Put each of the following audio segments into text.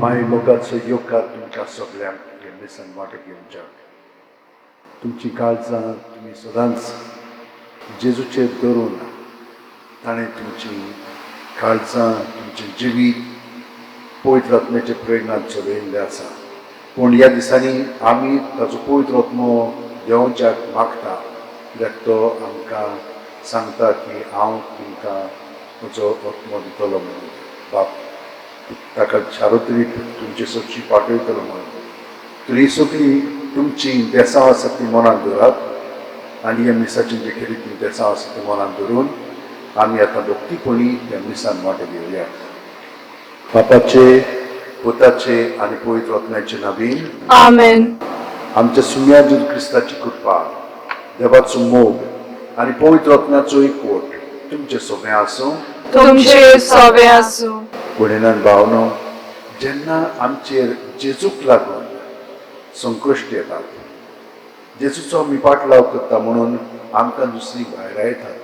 माय मोगाचो येवकार तुमच्या सगळ्यांक हे मिसान वांटो घेवच्याक. तुमची काळजां तुमी सदांच जेजूचेर धरून ताणें तुमची काळजां तुमचें जिवीत पवित्र आत्म्याच्या प्रेरणान चलयल्लें आसा. पूण ह्या दिसांनी आमी ताचो पवित्र आत्मो देंवच्याक मागता, कित्याक तो आमकां सांगता की हांव तुमकां म्हजो आत्मो दितलो म्हणून. बाप ताका चारोतरी तुमचे सरशी पाठयतलो म्हणून. तर ही सगळीं तुमची देसां आसा ती मनांत दवरात आनी ह्या मिसाची जे कितें ती देसां आसा ती मनांत धरून आमी आतां भक्तीपणी ह्या मिसान वांटो घेवया. बापाचे, पुताचे आनी पवित्र आत्म्याचे नांवान आमेन. आमच्या सुम्या जेजू क्रिस्ताची कृपा, देवाचो मोग आनी पवित्र आत्म्याचो एकवट तुमचे सगळें आसूं. तुमचे सवे आसूं. भयणान भावनो, जेन्ना आमचेर जेजूक लागून संकश्ट येतात, जेजूचो आमी पाटलाव करता म्हणून आमकां दुसरी भायरां येतात,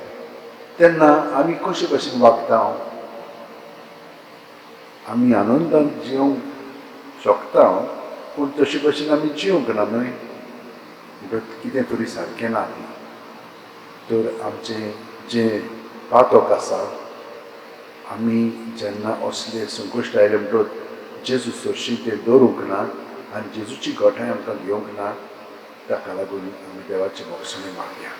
तेन्ना आमी कशे भशेन वागता? आमी आनंदान जिवंक शकता, पूण तशे भशेन आमी जिवंक ना न्हय. म्हणटकच कितें तरी सारकें ना. तर आमचें जें पातक आसा, आमी जेन्ना असले संकश्ट आयले म्हणटकच जेजू सरशी तें दवरूंक ना आनी जेजूची घटाय आमकां घेवंक ना, ताका लागून आमी देवाची भोगसणी मागया.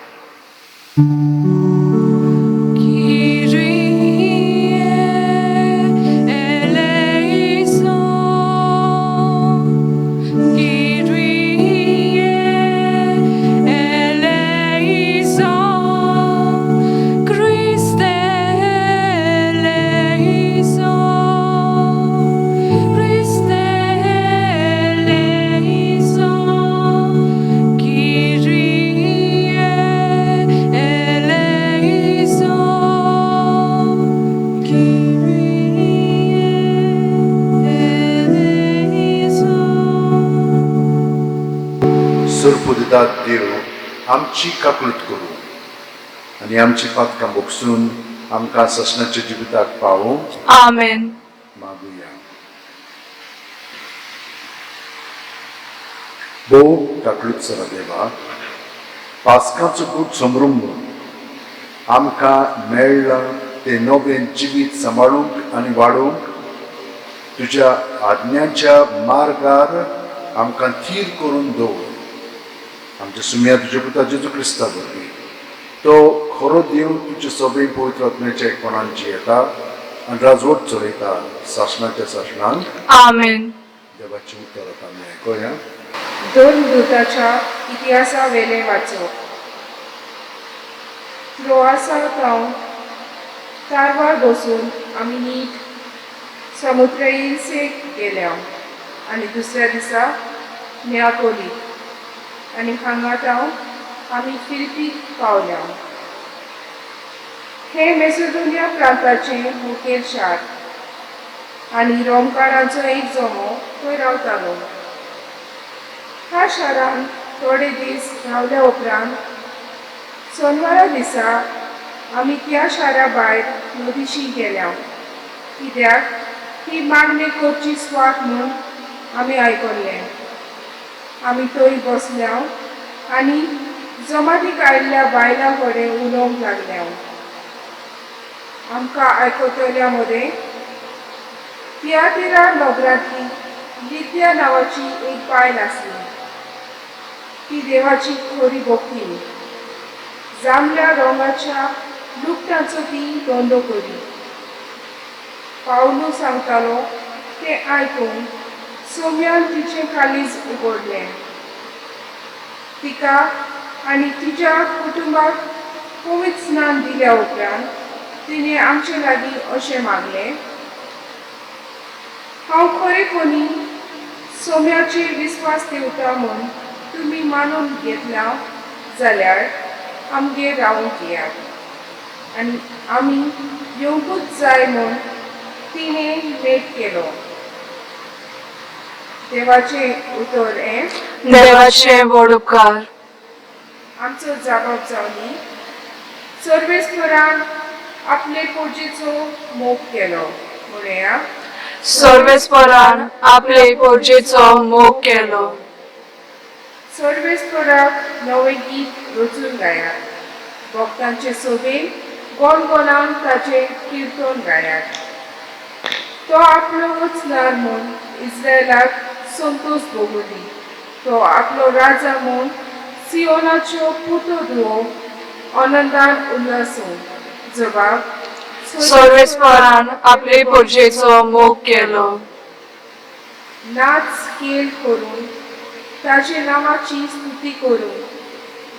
सरपुदिदात देव आमची काकळूत करूं आनी आमची पातकां भोगसून आमकां ससनाच्या जिविताक पावूं. आमेन. मागुया. भोव काकळूत सरा देवा, पास्काचो गूट समरूंक आमकां मेळ्ळां तें नवें जिवीत सांबाळूंक आनी वाडोवंक तुज्या आज्ञांच्या मार्गार आमकां थीर करून दवर. आमच्या सुम्या तुज्या पुता जेजू क्रिस्ता वरवीं, तो खरो देव, तुजे सगळे पवित्र आत्म्याच्या एकपणान जियेता आनी राजवट चलयता सासणाच्या सासणांक. आमेन. देवाचें उतर आतां आमी आयकुया. धर्मदूताच्या इतिहासा वेलें वाचप. त्रोआसा थावन तारवार बसून आमी नीट समुद्रइसेक गेल्या आनी दुसऱ्या दिसा नियापोलीक आनी हांगा थावन आमी फिलिपीक पावल्या. हें मेसेडोनिया प्रांताचें मुखेल शार आनी रोमकारांचो एक जमो थंय रावतालो. ह्या शारांत थोडे दीस रावल्या उपरांत सोनवारा दिसा आमी त्या शारा भायर नदीशी गेल्या, कित्याक ती मागणी करची सुवात म्हूण आमी आयकल्लें. आमी थंय बसल्या आनी जमातीक आयिल्ल्या बायलां कडेन उलोवंक लागल्या. आमकां आयकतल्या मदें तियातिरा नगरांतली लिद्या नांवाची एक बायल आसली. ती देवाची खरी भक्तीन, जांबल्या रंगाच्या लुगटांचो ती धंदो करी. पावलू सांगतालो तें आयकून सोम्यान तिचें काळीज उगडलें. तिका आनी तिच्या कुटुंबाक पवित्र स्नान दिल्या उपरांत तिणें आमचे लागीं अशें मागलें, हांव खरेपणी सोम्याचेर विस्वास दिवता म्हूण तुमी मानून घेतला जाल्यार आमगेर रावूंक येयात आनी आमी येवंकूच जाय म्हूण तिणें नेट केलो. देवाचें उतर हें. देवाचे व्हड उपकार. आमचो जागप जावनी. सर्वेस्परान आपले पोजेचो मोग केलो म्हणया. सर्वेस्परान आपले पोरजेचो मोग केलो. सर्वेस्पराक नवें गीत रचून गायात, भक्तांचे सोबेन गणगणान ताचें किर्तन गायात. तो आपलो वचनार म्हूण इस्रायलाक संतोश भोगोली, तो आपलो राजा म्हूण सियोनाच्यो पुतो धुवो आनंदान उल्हासूं. जबाब. सर्वेस्परान आपले पोरजेचो मोग केलो. नाच खेळ करून ताचे नांवाची स्तुती करून,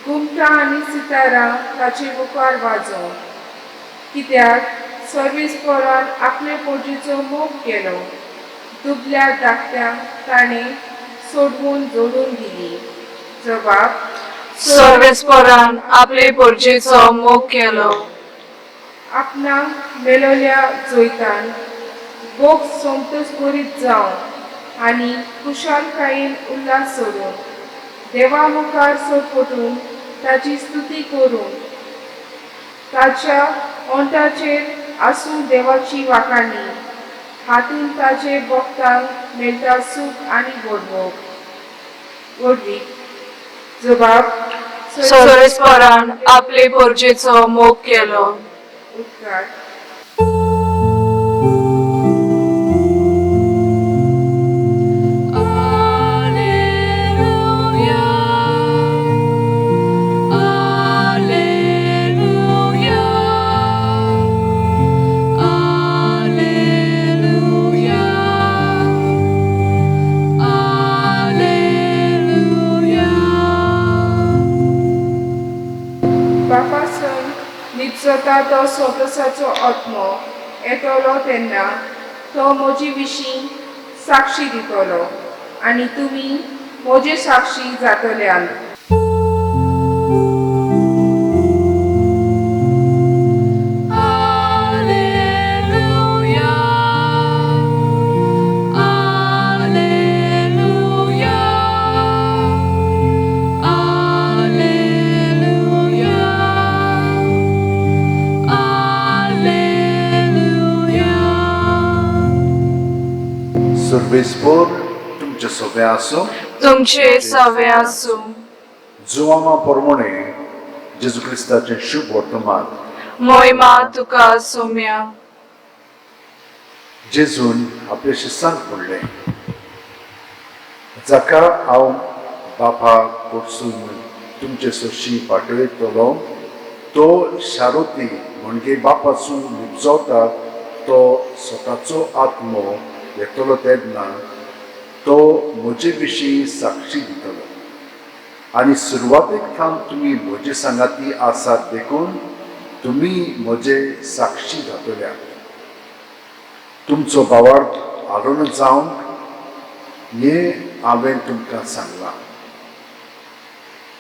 घुमटां आनी सितारां ताचे मुखार वाजोवन. कित्याक सर्वेस्परान आपले पोजेचो मोग केलो, दुबल्या धाकट्यांक ताणें सोडवून जोडून दिली. जबाब. सर्वेस्परान आपले पोरजेचो मोग केलो. आपणाक मेळोल्या जैतान भोग संतोष करीत जावं आनी खुशालकायेन उल्हास सोडून देवा मुखार सोपटून ताची स्तुती करून, ताच्या ओंठाचेर आसूं देवाची वाखाणी, हातून ताचे भक्तांक मेळटा सूख आनी व्हडवोक व्हडवीक. जबाब. सर्वेस्परान आपले पोरजेचो मोग केलो. उपकार. Alleluia, Alleluia, Alleluia, Alleluia. बापासन निजता तो सोतसाचो आत्मो येतलो तेन्ना तो म्हजे विशीं साक्षी दितलो आनी तुमी म्हजे साक्षी जातले. Alleluia, Alleluia, Alleluia, Alleluia. सर्वेस्पोर तुमचे सोबे आसूं. तुमचे सवे आसूं. जुवामा प्रमाणे जेजू क्रिस्ताचें शुभ वर्तमान. मोहिमा तुका सोम्या. जेजून आपल्या शिसांक म्हणलें, जाका हांव बापा कडसून तुमचे सरशी पाठयतलो तो शारोती, म्हणजे बापासून निपजवता तो स्वताचो आत्मो येतलो तेन्ना तो म्हजे विशीं साक्षी दितलो. आनी सुरवातेक थावन तुमी म्हजे सांगाती आसात देखून तुमी म्हजे साक्षी जातल्या. तुमचो भावार्थ आलोन जावंक हें हांवें तुमकां सांगलां.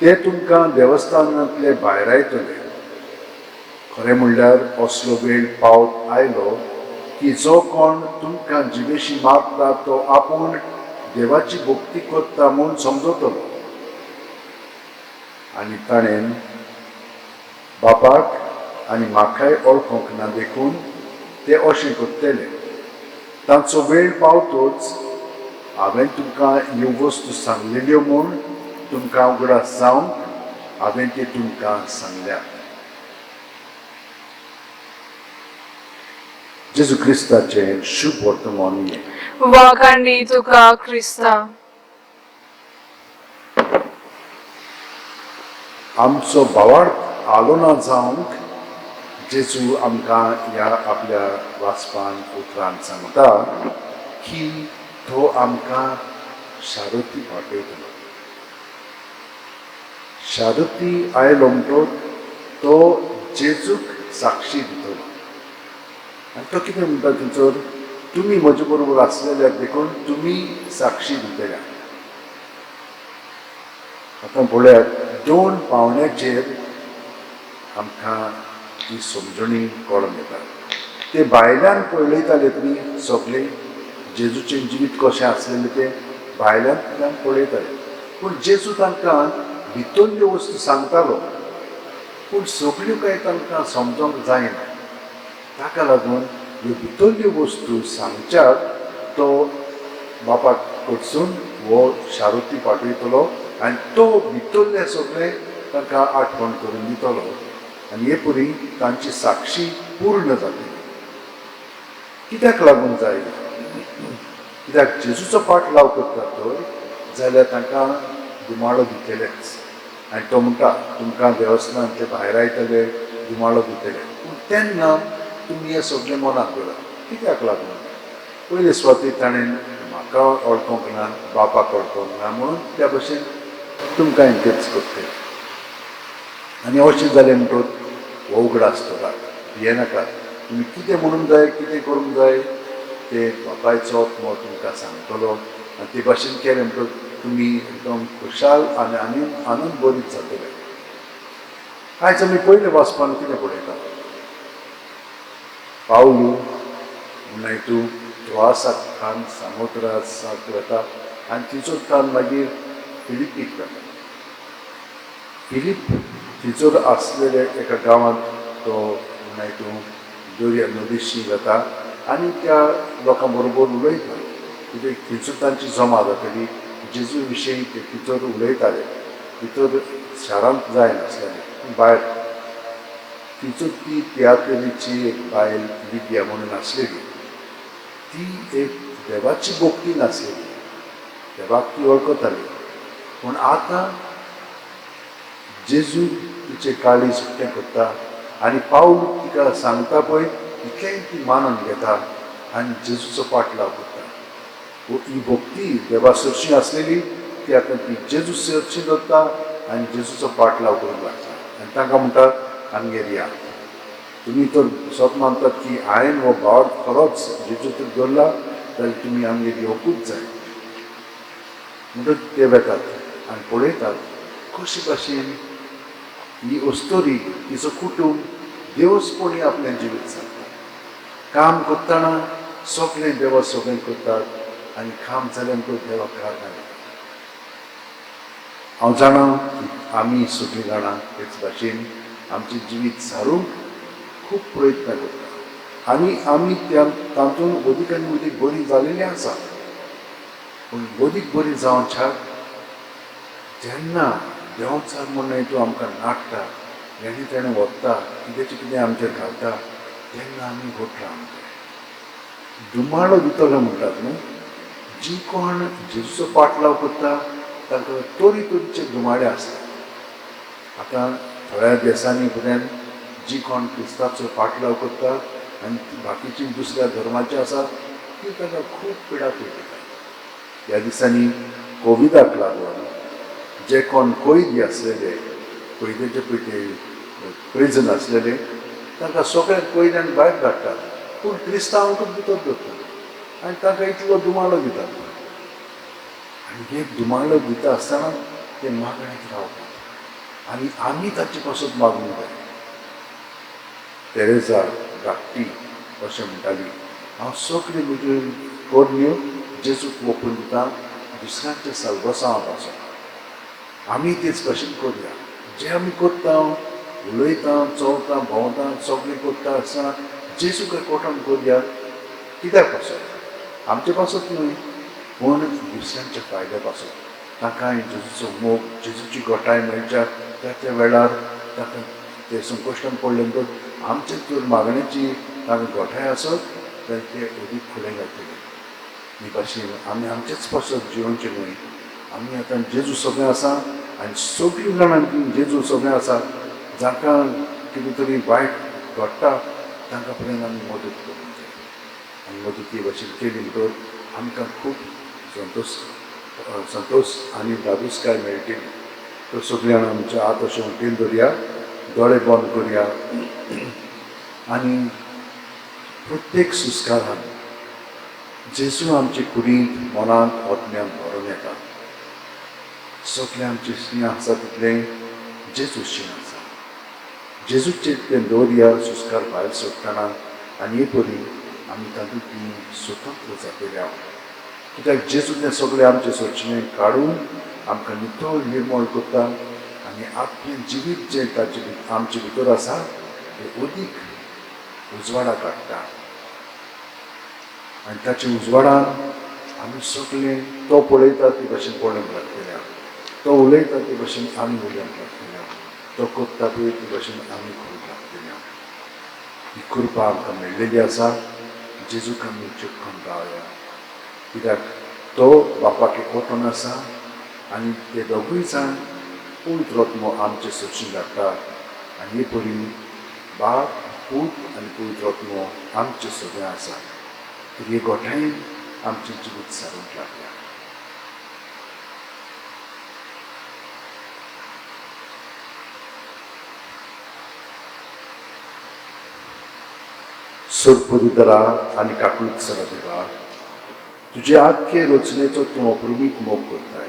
ते तुमकां देवस्थानांतले भायरायतले. खरें म्हणल्यार असलो वेळ पावत आयलो की जो कोण तुमकां जिवेशी मारता तो आपूण देवाची भक्ती करता म्हूण समजतलो. आनी ताणें बापाक आनी म्हाकाय वळखूंक ना देखून ते अशें करतले. तांचो वेळ पावतोच हांवें तुमकां ह्यो वस्तू सांगलेल्यो म्हूण तुमकां उगडास जावंक हांवें त्यो तुमकां सांगल्यात. जेजू क्रिस्ताचें शुभ वर्तमान हें. वाखाणी तुका क्रिस्ता. आमचो भावार्थ आलोना जावंक जेजू आमकां ह्या आपल्या वाचपान उतरान सांगता की तो आमकां शारती वाटयतलो. शारती आयलो म्हणटोच तो जेजूक साक्षी दितलो. आनी तो कितें म्हणटा थंयसर? तुमी म्हजे बरोबर आसलेल्याक देखून तुमी साक्षी दितल्या. आतां पळयात, दोन पावण्याचेर आमकां ही समजणी कळोन येता. ते भायल्यान पळयताले न्ही सगळे, जेजूचें जिवीत कशें आसलेलें तें भायल्यान पळयताले, पूण जेजू तांकां भितरल्यो वस्तू सांगतालो, पूण सगल्यो कांय तांकां समजोंक जायना. ताका लागून ह्यो भितरल्यो वस्तू सांगच्याक तो बापाक कडसून हो शारुती पाठयतलो आनी तो भितरलें सगळें तांकां आठवण करून दितलो आनी हे परी तांची साक्षी पूर्ण जातली. कित्याक लागून जाय? कित्याक जेजूचो पाटलाव करतात तर जाल्यार तांकां दुमाळो दितलेच. आनी तो म्हणटा, तुमकां देवस्थानांतले भायर आयतले, दुमाळो दितले, पूण तेन्ना तुमी हें सगळें मनांत दवरात. कित्याक लागून? पयले सुवातेर ताणें म्हाका वळखोंक ना, बापाक वळखोंक ना, म्हणून त्या भशेन तुमकां तेच करतले. आनी अशें जालें म्हणटकच हो उगडास दवरात, भियेनाकात. तुमी कितें म्हणूंक जाय, कितें करूंक जाय ते बापायचो आत्मो तुमकां सांगतलो आनी ते भाशेन केलें म्हणटकच तुमी एकदम खुशाल आनी आनी आनंद बरीत जातले. आयज आमी पयलें वाचपान कितें पळयता? पावलू म्हणल्यार तूं त्रोआसाक थावन सामोत्रासाक वता आनी थंयसर थावन मागीर फिलिपीक वता. फिलीप थंयसर आसलेले एका गांवांत तो म्हणल्यार तूं दर्या नदीशी वता आनी त्या लोकां बरोबर उलयता. कित्याक थंयसर तांची जमा जातली, जेजू विशयी ते भितर उलयताले. भितर शारांत जायनासलेले, भायर. थंयसर ती तियात्रीची एक बायल लिबिया म्हणून आसलेली, ती एक देवाची भक्ती नासलेली, देवाक ती वळखताली, पूण आतां जेजू तिचे काळीज उक्तें करता आनी पावल तिका सांगता पळय तितलेंय ती मानून घेता आनी जेजूचो पाटलाव करता. ही भक्ती देवा सरशी आसलेली ती आतां ती जेजू सरशी दवरता आनी जेजूचो पाटलाव करूंक लागता आनी तांकां म्हणटा, आमगेर या, तुमी तर सत मानतात की हांवें हो भाव खरोच जेजू तर दवरला जाल्यार तुमी आमगेर येवकूच जाय. म्हणटकच ते वेतात आनी पळयतात कशे भाशेन ही अस्तोरी तिचो कुटूंब देवस्पणी आपलें जिवीत सारता. काम करतना सगळें देवा सगळें करतात आनी काम जालें म्हणटकच देवाक कार घालतात. हांव जाणा की आमी सगळीं जाणां तेच भाशेन आमचें जिवीत सारूंक खूब प्रयत्न करता आनी आमी त्या तातूंत अदीक आनी अदीक बरी जालेली आसा. पूण अदीक बरी जावच्याक जेन्ना देंवचार म्हणून तूं आमकां नाडटा, हेणें तेणें व्हरता, कित्याचें कितें आमचेर घालता, तेन्ना आमी घट रावंक जाय. दुमाळो दितलो म्हणटात न्हू, जी कोण जेजूचो पाटलाव करता तांकां तरी तरीचे दुमाळे आसतात. आतां थोड्या देसांनी फुड्यान जी कोण क्रिस्ताचो पाटलाव करता आनी बाकीची दुसऱ्या धर्माची आसा ती तांकां खूब पिडा पडटा. ह्या दिसांनी कोविडाक लागून जे कोण कैदी आसलेले, कैद्याचे पळय ते प्रिजन आसलेले, तांकां सगळ्यांक कैद्यांक भायर धाडटात, पूण क्रिस्तांवांकूच भितर दवरतात आनी तांकां इतलो दुमाळो दितात. आनी हे दुमाळो दिता आसतना ते मागणेक रावतात आनी आमी ताचे पासून मागूंक जाय. तेरेजा धाकटी अशें म्हणटाली, हांव सगळे म्हज्यो करण्यो जेजूक ओंपून दिता दुसऱ्यांच्या साल्वासांवा पासून. आमी तेच भाशेन करुया. जें आमी करता, उलयता, चलता, भोंवता, सगळें करता आसतना जेजूक कोटोन करुया. कित्याक पासत? आमचे पासत न्हय, पूण दुसऱ्यांच्या फायद्या पासत. तांकां जेजूचो मोग, जेजूची घटाय मेळच्या त्या त्या वेळार तांकां ते संकश्टान पडले म्हणटकच आमचे जर मागण्याची तांकां घटाय आसत जाल्यार ते अदीक फुडें जातले. ही भाशेन आमी आमचेच पासत जियोवचें न्हय. आमी आतां जेजू सगळें आसा आनी सगळीं जाणां जेजू सगळें आसा, जांकां कितें तरी वायट घडटा तांकां पर्यंत आमी मदत करूंक जाय. आनी मदत ही भाशेन केली म्हणटकच आमकां खूब संतोश संतोश आनी धादोसकाय मेळटली. तर सगळीं जाणां आमचे हात अशें उटेन दवरया, दोळे बंद करया आनी प्रत्येक सुस्कारान जेजू आमचे कुडींत मनांत आत्म्यांत भरून येता. सगळें आमचें शीं आसा तितलें जेजू शीं आसा. जेजूचेर तें दवरया सुस्कार भायर सोडटना आनी हे परी आमी तातूंतली स्वतंत्र जातले. कित्याक जेजू तें सगळें आमचें सोचणें काडून आमकां नितळ निर्मळ करता आनी आपलें जिवीत जें ताचे आमचे भितर आसा तें अदीक उजवाडा काडटा आनी ताच्या उजवाडान आमी सगळें तो पळयता ते भशेन पळोवंक लागतले, तो उलयता ते भशेन आमी उलोवंक लागतले, तो करता पळय ते भशेन आमी करूंक लागतले. ही कृपा आमकां मेळ्ळेली आसा. जेजूक आमी चिटकून रावया, कित्याक तो बापाक एकवटून आसा आनी ते दोगूय जाण पवित्र आत्मो आमचे सोचीन धाडटा आनी हे परी बाप, पूत आनी पवित्र आत्मो आमचे सगळें आसा. तर हे गोठायेन आमचें जिवीत सारूंक लागल्या. सोरपुदरा आनी काकूत सरा देवा, तुजे आख्खे रचनेचो तूं अप्रुमीत मोग करताय.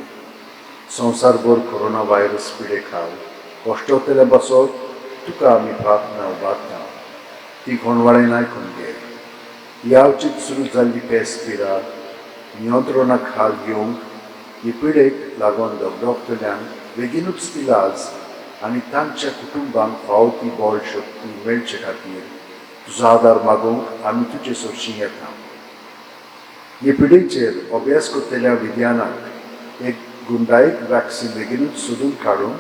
संवसारभर कोरोना व्हायरस पिडे खाल कश्टवतल्या पासत तुका आमी प्रार्थना उबारता. ती कोणवाळेन आयकून घे. ह्या अवचीत सुरू जाल्ली पेस पिडा नियंत्रणा खाल घेवंक ही पिडेक लागून दगदगतल्यांक बेगीनूच इलाज आनी तांच्या कुटुंबांक फावो ती बळ शक्ती मेळचे खातीर तुजो आदार मागूंक आमी तुजे सरशीं येता. हे पिडेचेर अभ्यास करतल्या विज्ञानाक एक गुंडायक वॅक्सिन बेगीनूच सोदून काडून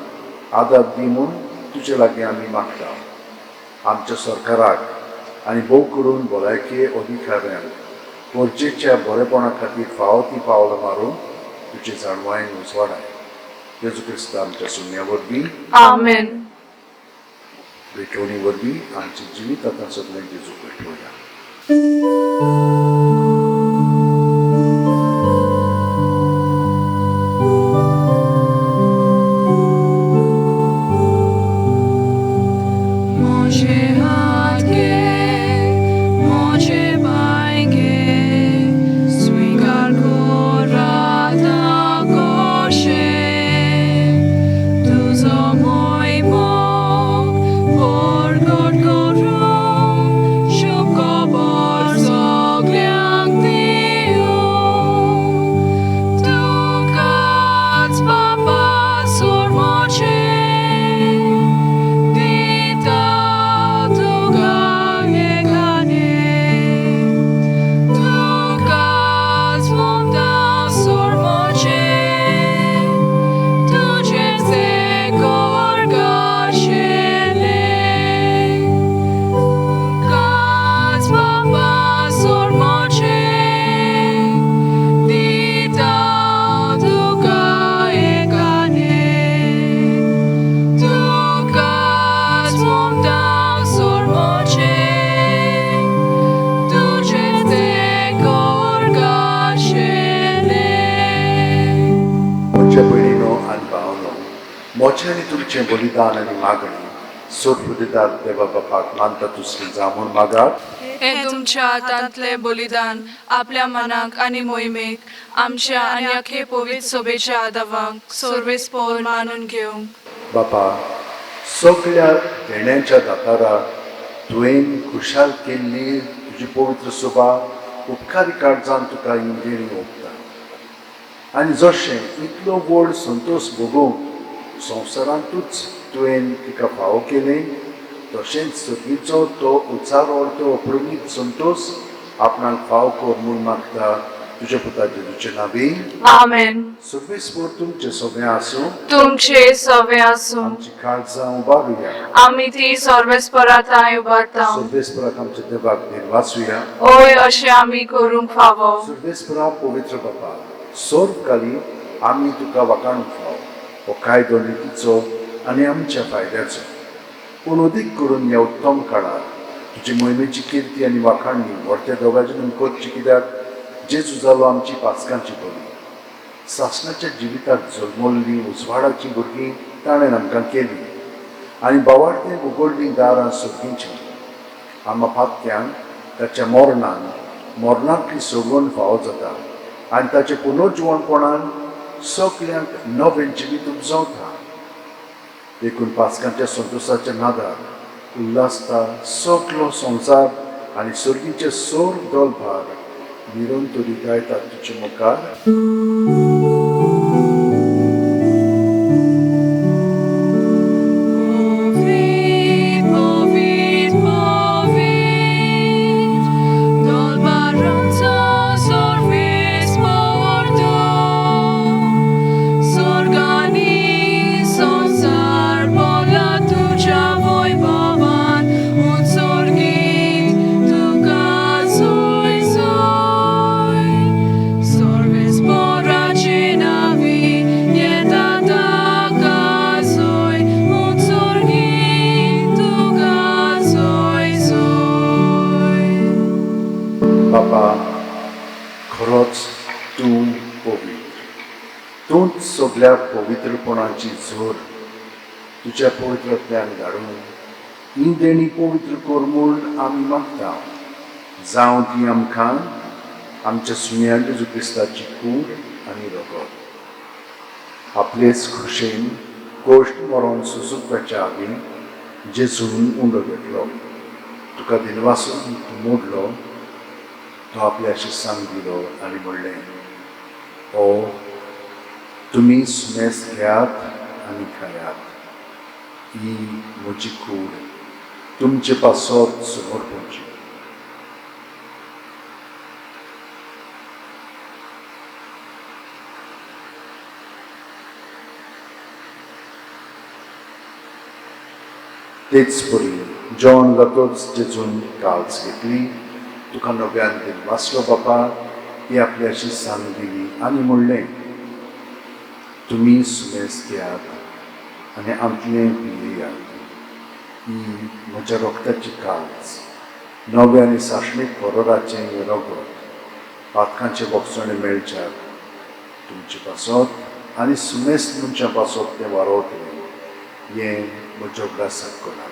आदार दी म्हूण तुजे लागीं आमी मागता. आमच्या सरकाराक आनी भोव करून भलायकी अधिकाऱ्यांक गरजेच्या बरेपणा खातीर फावो ती पावलां मारून तुजे जाणवायेन उजवाडाय. जेजू क्रिस्त आमच्या सुम्या वरवीं, आमेन. भेटवणी वरवीं आमचें जिवीत आतां सगळें जेजूक भेटोवया. मोजे हात घे, मोजे पांय घे, स्वीकार कोराता कोशे. तुजो मोय मोग परगट करूंक शुभ खबर सगल्यांक दिवंक. तुकाच बापा सोड मोजे दिता तुका एकाने. तुकाच ममता सोड मोजे तुजेच कर गाशेले. तुकाच बापा सोड मोजे दिता तुका एकाने. तुकाच ममता सोड मोजे तुजेच कर गाशेले. म्हज्या भयणीनो आनी भावनो, म्हजें आनी तुमचें बलिदान आनी मागणी सोरपुदिदार देवा बापाक मानता तुसलें जावं म्हूण मागात. हे तुमच्या हातांतलें बलिदान आपल्या मनाक आनी मोहिमेक आमच्या आनी अखे पवित्र सोबेच्या आदावांक सर्वेस्पोर मानून घेवंक. बापा, सगळ्या देण्यांच्या दातारा तुवें खुशाल केल्ली तुजी पवित्र सोबा उपकारी काळजान तुका ही देणी ओंपता आनी जशें इतलो व्हड संतोश भोगूंक संवसारांतूच तुवें तिका फावो केलें, तशेंच सगळीचो तो उचारो तो अप्रमीत संतोश आपणाक फाव कर म्हूण मागता तुज्या पुता जेजूचे नांवी. आमेन. सर्वेस्पोर तुमचें सगळें आसूं. तुमचे सवे आसूं. आमची काळजां उबारुया. आमी ती सर्वेस्पराताय उबारता. सर्वेस्पराक आमच्या देवाक निर्वाचुया. ओय, अशें आमी करूंक फावो. सर्वेस्परा, पवित्र बापा, सर्वकाली आमी तुका वाखाणूंक फावो. हो कायदो नितीचो आनी आमच्या फायद्याचो, पूण अदीक करून ह्या उत्तम काळार तुजी मोहिमेची किर्ती आनी वाखाणणी व्हडत्या दोगांजून करची, कित्याक जेजू जालो आमची पास्कांची बली. सासणाच्या जिविताक जल्मल्लीं उजवाडाचीं भुरगीं ताणें आमकां केलीं आनी बावार्थें उगडलीं दारां सर्गींचीं. आमा पात्यान ताच्या मरणान मरणांतली सोडवण फावो जाता आनी ताचे पुनर्जिवणपणान सगल्यांक नवें जिवीत उपजवता. देखून पास्कांच्या संतोशाच्या नादार उल्हासता सगलो संवसार आनी सर्गीचे सोर दलभार निरंतरी गायतात तुजे मुखार. Povit, povit, povit, Dolbaranza sorvis porto, Sorgani sonsar pola tuja voi bovan, Un sorgit tuca soi soi, Sorvis poracinavi, Nieta soi, Un sorgit tuca soi soi. बापा, खरोच तूं पवित्र, तूंच सगल्या पवित्रपणाची जोर. तुज्या पवित्रत्यान धाडून ही देणी पवित्र कर म्हूण आमी मागता, जावं ती आमकां आमच्या सुण्या जेजू क्रिस्ताची कूड आनी रगत. आपलेच खुशेन कोश्ट मरोन सुसुकपाच्या आदीं जेजून उंडो घेतलो, तुका दिनवासून मोडलो, तो आपल्या शिसांक दिलो आनी म्हणलें, ओ तुमी सुमेस घेयात आनी खायात, ही म्हजी कूड तुमचे पासत समर्पणची. तेच परी जेवण जातच जेजून काल्स घेतली, तुका नव्यान दिनवासलो बापा, ती आपल्या शिसांक दिली आनी म्हणलें, तुमी सुमेस घेयात आनी आमतलें पियेयात, ही म्हज्या रक्ताची काल्स, नव्या आनी सासणीक बरोराचें हें रगत पातकांचे बोगसणे मेळच्याक तुमचे पासत आनी सुमेस मनशां पासत तें वारोवतलें, हें म्हज्या उगडासाक करात.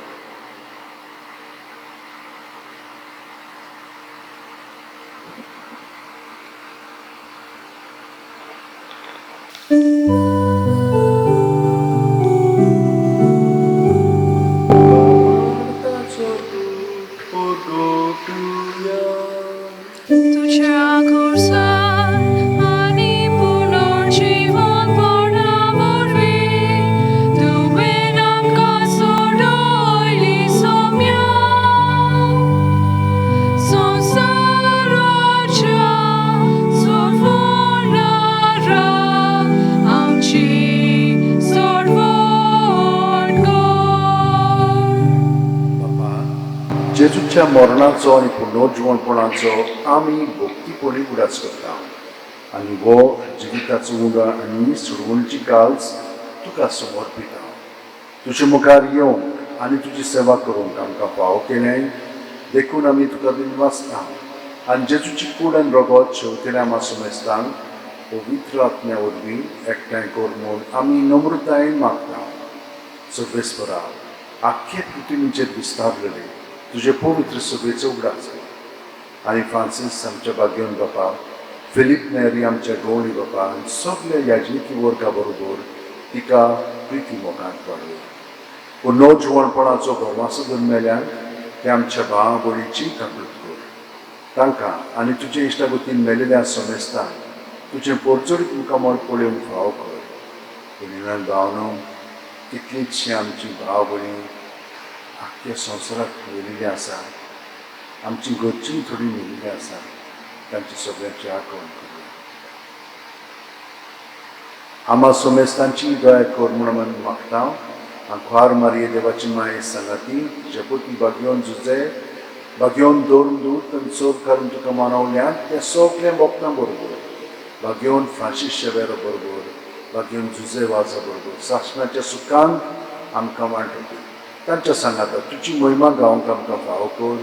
तुझ्या खुर्सान आनी पुनर्जीवनपणा वरवीं तुवें आमकां सोडयली सोम्या. संवसाराच्या सोडवणारा आमची सोडवण कर. बापा, जेजूच्या मरणाचो आनी पुनर्जिवणपणाचो आमी भक्तीपणी उगडास करता आनी हो जिविताचो उंडो आनी सोडवणची काल्स तुका समर्पिता. तुजे मुखार येवंक आनी तुजी सेवा करूंक आमकां फावो केलें देखून आमी तुका दिनवासता आनी जेजूची कूड आनी रगत शेवतेल्या आमा समेस्तांक पवित्र आत्म्या वरवीं एकठांय कर म्हूण आमी नम्रतायेन मागता. सर्वेस्परा, आख्खे पृथ्वीचेर विस्तारलेले तुजे पवित्र सभेचो उगडास कर आनी फ्रांसीस आमच्या भाग्यवन बापा, फिलीप नेरी आमच्या गवळी बापा आनी सगल्या याजनिकी वर्गा बरोबर तिका प्रिती मोगांत वाडय. पुनर्जिवणपणाचो भरवासो धरून मेल्यान ते आमच्या भावा भयणीची जागृत कर. तांकां आनी तुजे इश्टागतीन मेलेल्या समेस्तांक तुजें पोरचोडीत मुखामळ पळोवंक फावो कर. पुणिनान भावनो, कितलीचशी आमची भाव भयणी आख्ख्या संवसाराक मेलिल्ली आसा, आमची घरचीं थोडीं मेलिल्लीं आसा, तांची सगळ्यांची आठवण करुया. आमा समेस्तांची दया कर म्हूण आमी मागता. आंकवार मारये देवाची माये सांगाती तुज्या पती भाग्योन जुजे भाग्योन दवरून दूत आनी चड कारण तुका मानवल्यात त्या सगळ्या भक्तां बरोबर, भाग्योन फ्रांसीस शेवेरो बरोबर, भाग्योन जुजे वाजा बरोबर सासणाच्या सुखान आमकां वांटोवपी तांच्या सांगाता तुजी महिमा गावंक आमकां फावो कर.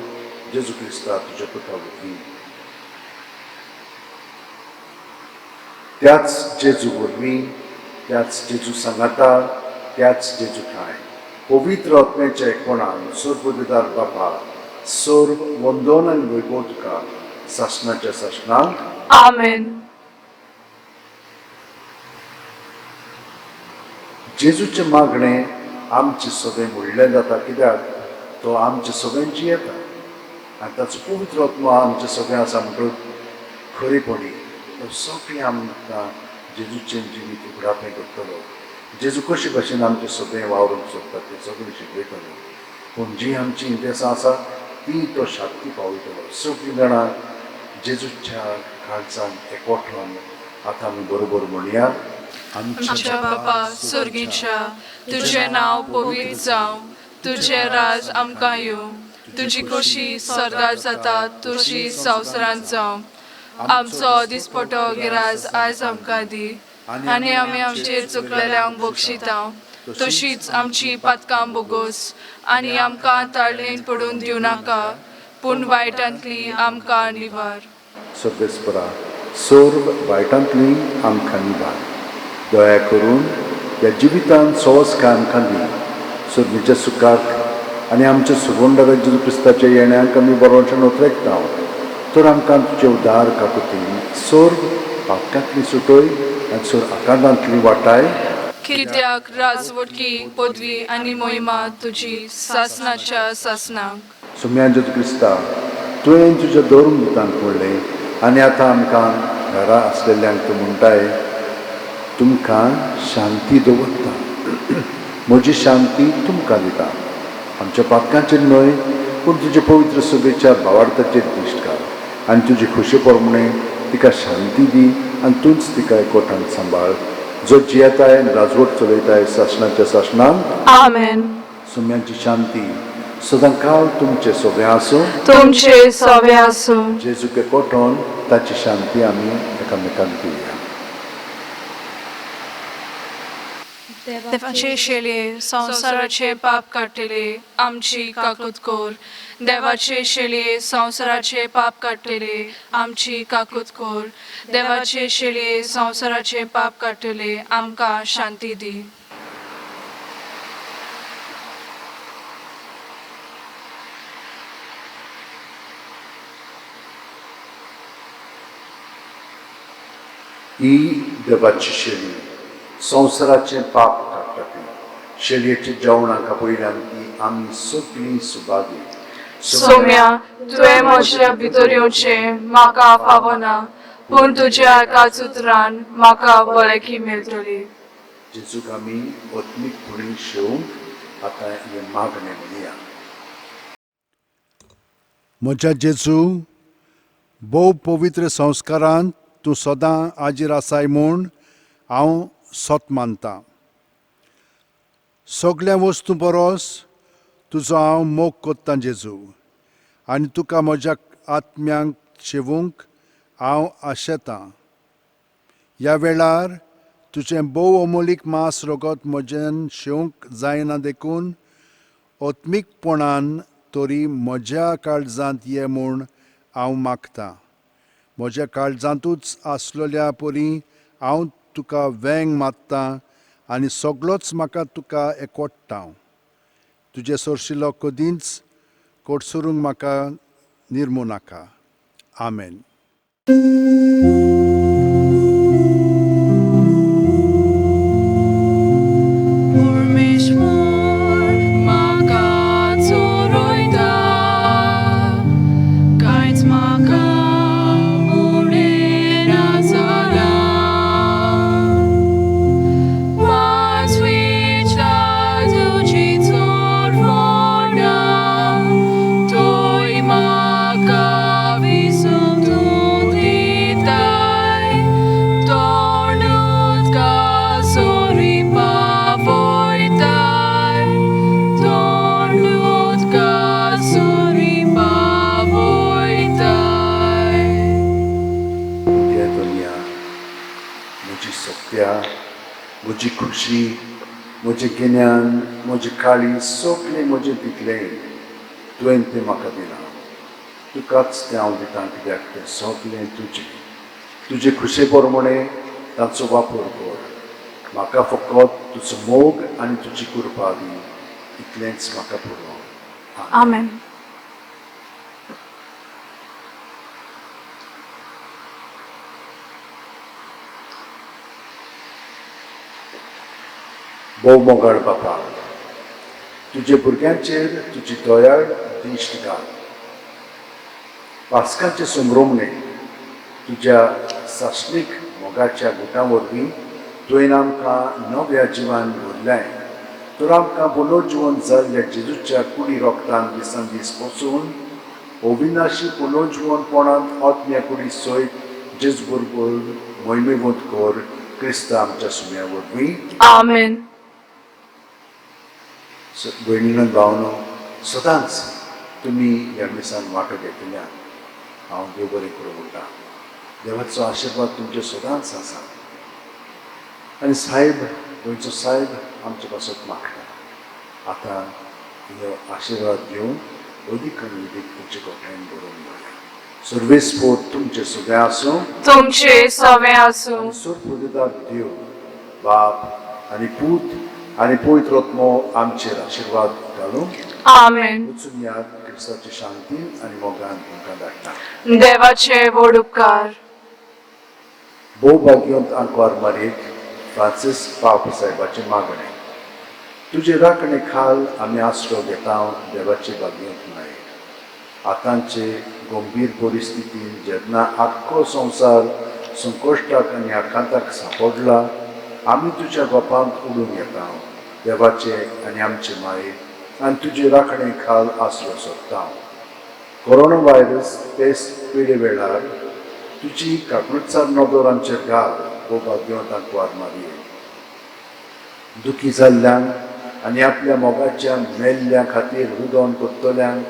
जेजू क्रिस्ता तुज्या पुता वरवीं. त्याच जेजू वरवीं, त्याच जेजू सांगाता, त्याच जेजू ठांय पवित्र आत्म्याच्या एकपणान सर्वदिदार बापा, सर्व वंदन आनी वैभव तुका सासणाच्या सासणाक. आमेन. जेजूचें मागणें आमचें सगळें म्हणलें जाता, कित्याक तो आमचे सगळ्यांची येता आनी ताचो पवित्र आत्मो आमचें सगळें आसा. म्हणटकच खरेपणी तो सगळें आमकां जेजूचें जिवीत उगडापें करतलो. जेजू कशे भशेन आमचें सगळें वावरूंक सोदता तें सगळें शिकयतलो, पूण जी आमची इंतेसां आसा ती तो शांती पावयतलो. सगळीं जाणां जेजूच्या काळजान एकवटून आतां आमी बरोबर म्हणया. आमच्या बापा स्वर्गीच्या, तुजें नांव पवित्र जावं, तुजें राज आमकां येवं, तुजी खोशी स्वर्गार जाता तशी संवसारांत जावं. आमचो दिसपटो गिराज आयज आमकां दी, आनी आमी आमचेर चुकलेल्यांक बक्षिता तशीच आमची पातकां बोगोस, आनी आमकां ताळणेन पडून दिवं नाका, पूण वायटांतली आमकां निवार. सर्वेस्परा, सर्व वायटांतली आमकां निवार. दया करून ह्या जिवितांत सवसकाय आमकां दी. सुर्मीच्या सुखाक आनी आमच्या सुगंडारा जेजू क्रिस्ताच्या येण्याक आमी बरोवचें नोत्रेकता. तर आमकां तुजे उदार काकुतीन सर्व पातकांतली सुटय आनी सर्व आकांतांतली वाटाय. कित्याक राजवटकी, पदवी आनी मोहिमा तुजी सासनाच्या सासनाक. सुम्या जेजू क्रिस्ता, तुवें तुज्या धर्म दुतांक म्हणलें आनी आतां आमकां घरा आसलेल्यांक तूं म्हणटाय, तुमकां शांती दवरता, म्हजी शांती तुमकां दिता. आमच्या पातकांचेर न्हय, पूण तुजे पवित्र सभेच्या भावार्थाचेर दिश्ट घाल आनी तुजी खोशी प्रमाणे तिका शांती दी आनी तूंच तिका एकवटान सांबाळ, जो जियेताय आनी राजवट चलयताय सासणाच्या सासणाक. आमेन. सुम्यांची शांती सदांकाल तुमचे सगळें आसूं. तुमचे सवे आसूं. जेजूक एकवटून ताची शांती आमी एकामेकांक दिवया. देवाचे शेलये संवसाराचे पाप काडटले, आमची काकूत कोर. देवाचे शेलये संवसाराचे पाप काडटले, आमची काकूत कोर. देवाचे शेलये संवसाराचे पाप काडटले, आमकां शांती दी. ही देवाची शेली संवसाराचें पाप काडटा ती. शेलयेच्या जेवणाक आपयल्यान ती आमी सगळीं सुभागी. सोम्या, तुवें म्हज्या भितर येवचें म्हाका फावना, पूण तुज्या एकाच उतरान म्हाका बळकी मेळटली. जेजूक आमी आत्मीकपणी शेवंक आतां हें मागणें म्हणया. म्हज्या जेजू, भोव पवित्र संस्कारांत तूं सदां हाजीर आसाय म्हूण हांव सत मानतां. सगल्या वस्तूं परस तुजो हांव मोग कोत्तां जेजू, आनी तुका म्हज्या आत्म्यांक शेवूंक हांव आशेतां. ह्या वेळार तुजें भोव अमोलीक मांस रगत म्हजेन शेवंक जायना, देखून आत्मीकपणान तरी म्हज्या काळजांत ये म्हूण हांव मागतां. म्हज्या काळजांतूच आसलेल्या परी हांव तुका वेंग मारतां आनी सगळोच म्हाका तुका एकवट्टा. तुजे सरशिलो कदींच कोटसरूंक म्हाका निर्मू नाका. आमेन. परमेश्वर म्हाका चोरयता, कांयच म्हाका उणें ना जालां. वांचवीच्या तुजी चोरवणां, तूंय म्हाका विसव तूं दिताय. तोंड उदका सरी पावयताय, तोंड उदका सरी पावयताय. हे दुनिया म्हजी सत्या, म्हजी खुशी, म्हजें गिन्यान, म्हजें काळीज, सगळें म्हजें दितलें तुवें तें म्हाका दिलां. तुकाच तें हांव दितां, कित्याक तें सगळें तुजें. तुजे खुशे प्रमाणे ताचो वापर कर. म्हाका फकत तुजो मोग आनी तुजी कृपा दी, इतलेंच म्हाका पुरो. आमेन. भोव मोगाळ बापा, तुजे भुरग्यांचेर तुजी दयाळ दिश्ट घाल. पास्काचे संभ्रमणे तुज्या सासणीक मोगाच्या गुटां वरवीं तुवें आमकां नव्या जिवान भरलें, तर आमकां पुनर्जिवन जाल्ल्या जेजूच्या कुडी रोगतान दिसान दीस पोसून अविनाशी पुनर्जिवनपणांत आत्म्या कुडी सयत जेजू बरोबर मोहिमेवंत कर, क्रिस्ता आमच्या सुम्या वरवीं. आमेन. भयणीन भावनो, सदांच तुमी ह्या मिसान वांटो घेतल्यान हांव देव बरें करूं म्हणटा. देवाचो आशिर्वाद तुमचेर सदांच आसा आनी साहेब, गोंयचो साहेब आमचे पासत मागता. आतां हो आशिर्वाद घेवन अदीक आनी अदीक तुमचे गोठायेन बरोवन दवरया. सर्वेस्पोर तुमचें सगळें आसूं. तुमचे सवें आसूं. आनी सोरपुदेदार देव बाप आनी पूत आनी पवित्र आत्मो आमचेर आशिर्वाद घालूं. आमेन. वचून याद, क्रिस्ताची शांतीन आनी मोगान तुमकां धाडटा. देवाचे व्हड उपकार. भोवभाग्योंत आंकवार मारयेक फ्रांसीस पाप साहेबाचें मागणें. तुजे राखणे खाल आमी आसरो घेता, देवाचे भाग्योंत माये. आतांचे गंभीर परिस्थितीन जेन्ना आख्खो संवसार संकश्टाक आनी आकांताक सांपडला, आमी तुज्या गोपांत उडून येता, देवाचे आनी आमचे माये, आनी तुजे राखणे खाल आसरो सोदता. कोरोना व्हायरस पेस्ट पिडे वेळार तुजी काकणुचार नदर आमचेर घाल, भोवभाग्योंत आंकवार मारये. दुखी जाल्ल्यांक आनी आपल्या मोगाच्या मेल्ल्या खातीर रुदोन करतल्यांक,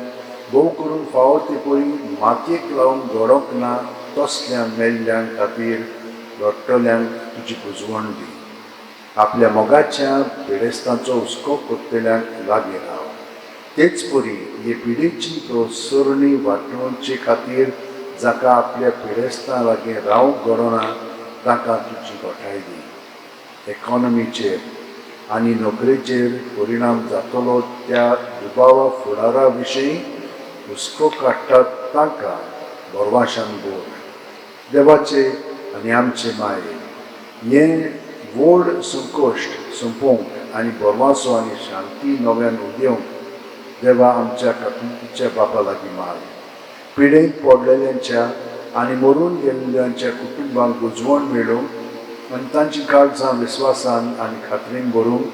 भोव करून फावो ते परी मातयेक लावन घडोवंक ना तसल्या मेल्ल्यां खातीर रडटल्यांक तुजी बुजवण दी. आपल्या मोगाच्या पिडेस्तांचो हुस्को करतल्यांक लागीं राव. तेच परी हे पिडेची प्रसरणी वाटोवचे खातीर जाका आपल्या पिडेस्तां लागीं रावंक घडना तांकां तुजी गोठाय दी. इकॉनॉमीचेर आनी नोकरेचेर परिणाम जातलो त्या दुबावा फुडारा विशीं हुस्को काडटात तांकां भरवाशान भर. देवाचे आनी आमचे माये, हें व्हड संकश्ट सोंपोवंक आनी भरवासो आनी शांती नव्यान उदेवंक देवा आमच्या काकुळटीच्या बापा लागीं माग. पिडेंत पडलेल्यांच्या आनी मरून गेल्ल्यांच्या कुटुंबांक बुजवण मेळूंक आनी तांची काळजां विस्वासान आनी खात्रीन भरूंक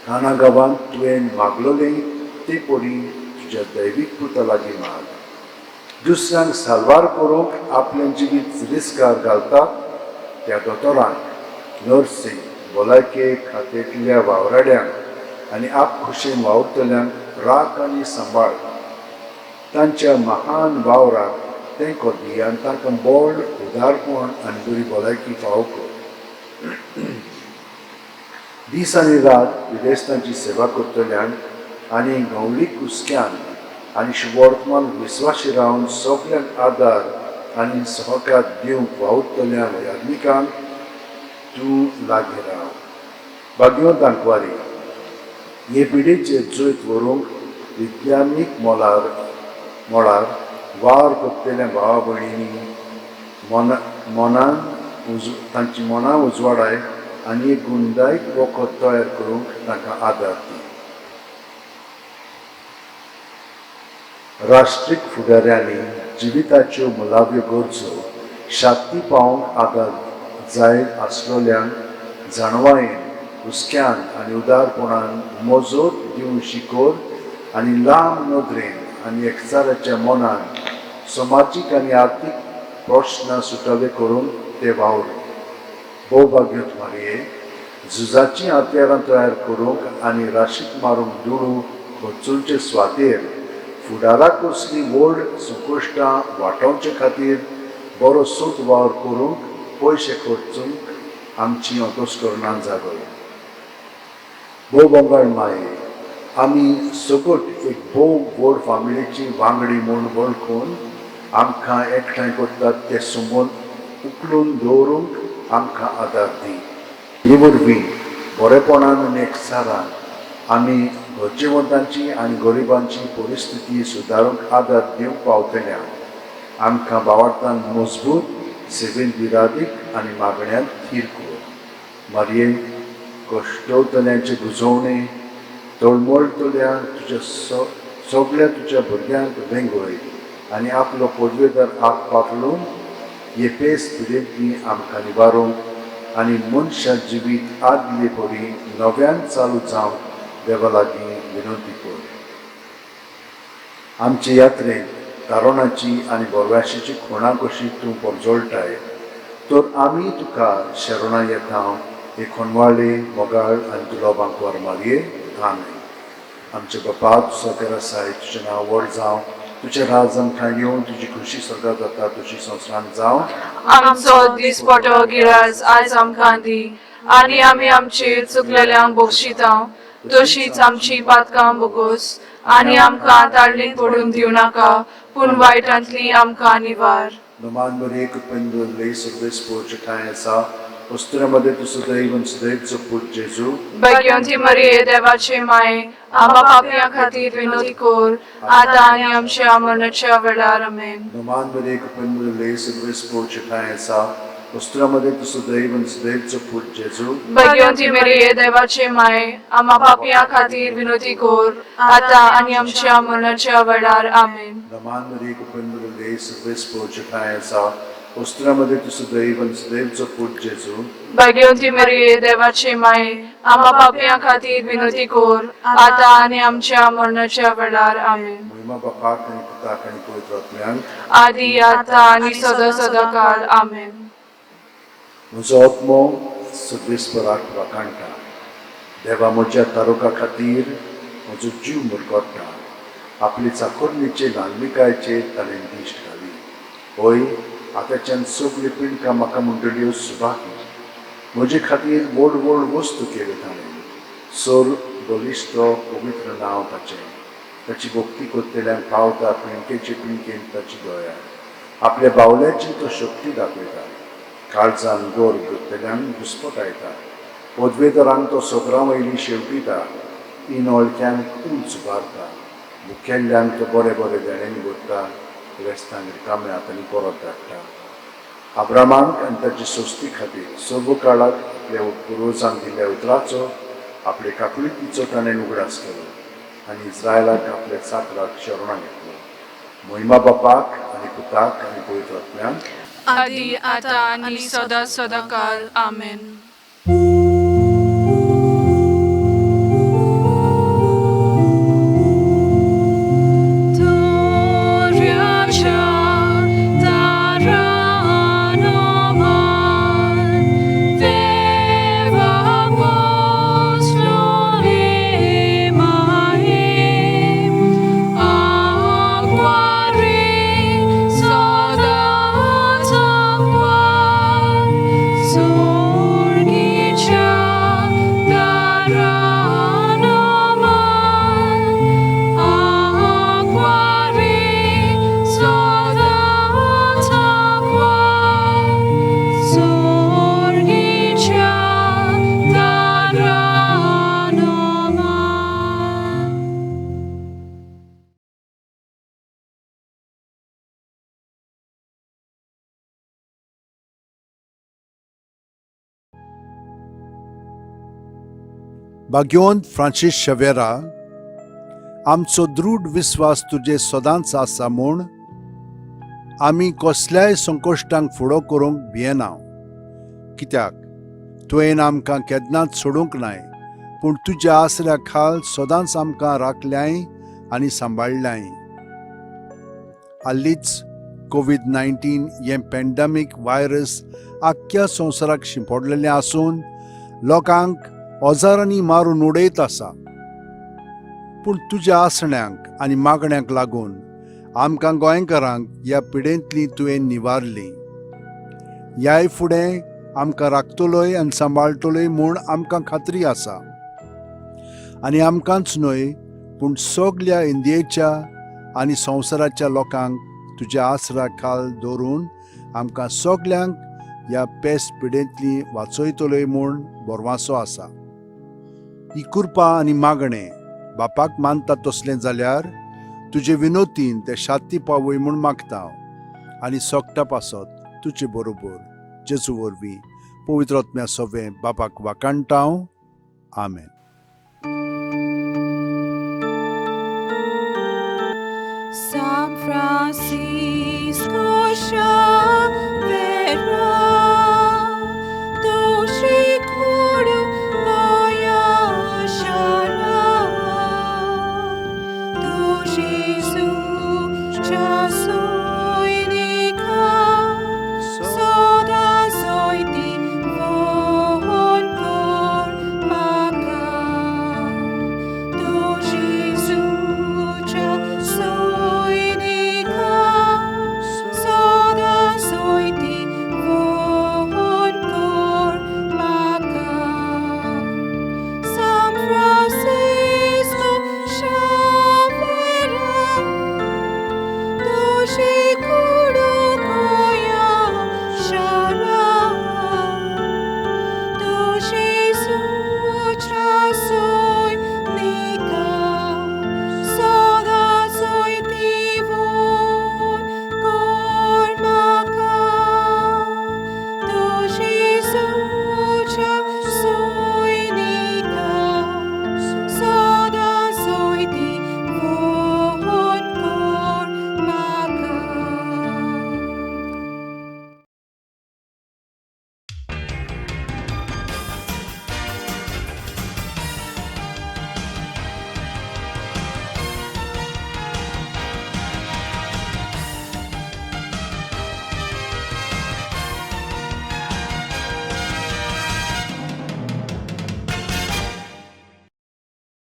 काना गांवांत तुवें मागलोलें ते परी तुज्या दैवीक पुता लागीं माग. दुसऱ्यांक साल्वार करूंक आपलें जिवीत रिस्कार घालतात त्या दोतोरांक, नर्सींक, भलायके खात्यांतल्या वावराड्यांक आनी आपखुशेन वावुरतल्यांक राख आनी सांबाळ. तांच्या महान वावराक तेंको दी आनी तांकां बळ, उदारपण आनी बरी भलायकी फावो कर. दीस आनी रात पिडेस्तांची सेवा करतल्यांक आनी गवळीक हुस्क्यान आनी शुभवर्तमान विस्वाशी रावन सगल्यांक आदार आनी सहकार दिवंक वावुरतल्या वैज्ञानिकांक तूं लागीं राव. भाग्यवंत आंकवारी, हे पिडेचेर जैत व्हरूंक विज्ञानीक मळार वावर करतल्या भावा भयणींनी मना मनान उज तांची मनां उजवाडाय आनी एक गुणदायक वखद तयार करूंक तांकां आदार दी. राष्ट्रीक फुडाऱ्यांनी जिविताच्यो मुळाव्यो गरजो शांती पावोवंक आदार जाय आसलेल्यांक जाणवायेन, हुस्क्यान आनी उदारपणान मजत दिवंक शिकोर आनी लांब नदरेन आनी एकचाराच्या मनान समाजीक आनी आर्थीक प्रश्न सुटावे करूंक ते वावर. भोवभाग्योत मारये, झुजाचीं हत्यारां तयार करूंक आनी राशीक मारूंक दुडू खर्चुंचे सुवातेर फुडाराक कसली व्हड संकश्टां वाटावचे खातीर बरो सोद वावर करूंक पयशे खर्चूंक आमची अंतस्करणां जागय. भोव बंगाळ माये, आमी सगट एक भोव व्हड फामिलीची वांगडी म्हूण वळखून आमकां एकठांय करतात ते संबंद उखलून दवरूंक आमकां आदार दी. हे वरवीं बरेपणान आनी एकचारान आमी गरजेवंतांची आनी गरिबांची परिस्थिती सुदारूंक आदार दिवंक पावतल्या. आमकां भावार्थान मजबूत, सेवेन विरादीक आनी मागण्यांत थीर कर. मारये, कश्टवतल्यांचे गुजवणे, तळमळटल्या तुज्या सगळ्या तुज्या भुरग्यांक वेंगय आनी आपलो पदवेदार आग पातळून हे पेस पिडेंतली आमकां निवारूंक आनी मनशा जिवीत आदले परी नव्यान चालू जावंक देवा लागीं विनंती कर. आमचे यात्रेंत तारोणाची आनी बोरव्याशीची खुणां कशी तूं परजळटाय, तर आमी तुका शरणां येता हे खोनवाळे मोगाळ आनी दुलोबांक वर मारये. आमेन. आमचे बापा, तूं सरकार आसाय, तुजें नांव व्हड जावं, तुजें राज आमकां येवन, तुजी खुशी स्वर्गात जाता तुजी संवसारांत जावं. आमचो दिसपटो गिराज आयज आमकां दी आनी आमी आमचे चुकलेल्यांक बक्षिता तशीच आमची पातकां बोगोस आनी आमकां ताळणीत पडून दिवं नाका, पूण वायटांतली आमकां निवार. नमान मरिये, कृपेन भरले, सर्वेस्पोर ठांय आसा, वस्तुरामध्ये तूं सदैव आनी सदैवचो पूत जेजू. भाग्यवंती मरिये, देवाचे माये, आमकां पापयां खातीर विनोदी कर, आतां आनी आमच्या मरणाच्या वेळार. आमेन. नमान मरिये, कृपेन भरले, सर्वेस्पोर ठांय आसा, वस्तुरामध्ये तूं सदैव आनी सदैवचो पूत जेजू. भाग्यवंती मरिये, देवाचे माये, आमकां पापयां खातीर विनोदी कर, आतां आनी आमच्या मरणाच्या वेळार. आमेन. नमान मरिये, कृपेन भरले, सर्वेस्पोर ठांय आसा, वस्तुरामध्ये तूं सदैव आनी सदैवचो पूत जेजू. भाग्यवंती मरिये, देवाचे माये, आमकां पापयां खातीर विनोदी कर, आतां आनी आमच्या मरणाच्या वेळार. आमेन. महिमा बापाक आनी पुताक आनी पवित्र आत्म्याक, आदी आतां आनी सदां सदां काळ. आमेन. म्हजो आत्मो सर्वेस्पराक वाखाणटा, देवा म्हज्या तारुका खातीर म्हजो जीव मुरगोट्टा. आपले चाकोरणीचे ल्हानविकायचेर ताणें दिश्ट घाली. हय, आतांच्यान सगळ्यो पिंडकां म्हाका म्हणटल्यो सुभागी. म्हजे खातीर व्हड व्हड वस्तू केल्यो ताणें, सर बलिश्ट पवित्र नांव ताचें. ताची भक्ती करतल्यांक पावता पिंडकेचे पिंडकेन ताची दया. आपल्या बावल्याची तो शक्ती दाखयता, काळजान गोर करतल्यांक घुस्पटायता. पदवेदारांक तो सोगरां वयली शेवटिता, इनोळक्यांक उंच उबारता. मुखेल्ल्यांक तो बरे बरे देण्यांनी भरता, रेस्तांक रिकाम्या हातांनी परत धाडटा. आब्रामाक आनी ताची सोस्ती खातीर सर्व काळाक आपल्या पुर्वजांक दिल्ल्या उतराचो, आपले काकुळटीचो ताणें उगडास केलो आनी इस्रायलाक आपल्या चाकराक शरणां घेतलो. महिमा बापाक आनी पुताक आनी पवित्र आत्म्याक, आदी आतां आनी सदां सदां काळ. आमेन. भाग्यवंत फ्रांसीस शवेरा, आमचो दृढ विस्वास तुजे सदांच आसा म्हूण आमी कसल्याय संकश्टांक फुडो करूंक भियेना, कित्याक तुवें आमकां केन्नाच सोडूंक नाय, पूण तुज्या आसऱ्या खाल सदांच आमकां राखल्याय आनी सांबाळ्ळ्याय. हालींच कोवीड-19 हें पॅन्डमीक व्हायरस आख्ख्या संवसाराक शिंपडलेलें आसून लोकांक हजारांनी मारून उडयत आसा, पूण तुज्या आसण्यांक आनी मागण्यांक लागून आमकां गोंयकारांक ह्या पिडेंतली तुवें निवारली. ह्याय फुडें आमकां राखतलोय आनी सांबाळटलोय म्हूण आमकां खात्री आसा. आनी आमकांच न्हय, पूण सगल्या इंडियेच्या आनी संवसाराच्या लोकांक तुज्या आसरा खाल दवरून आमकां सगल्यांक ह्या पेस पिडेंतली वाचयतलोय म्हूण भरवासो आसा. ही कृपा आनी मागणें बापाक मानता तसलें जाल्यार तुजे विनोतीन ते शांती पावय म्हूण मागता हांव, आनी सोगटा पासत तुजे बरोबर जेजू वरवीं पवित्र आत्म्या सोवें बापाक वाखाणटा हांव. आमेन. San Francisco.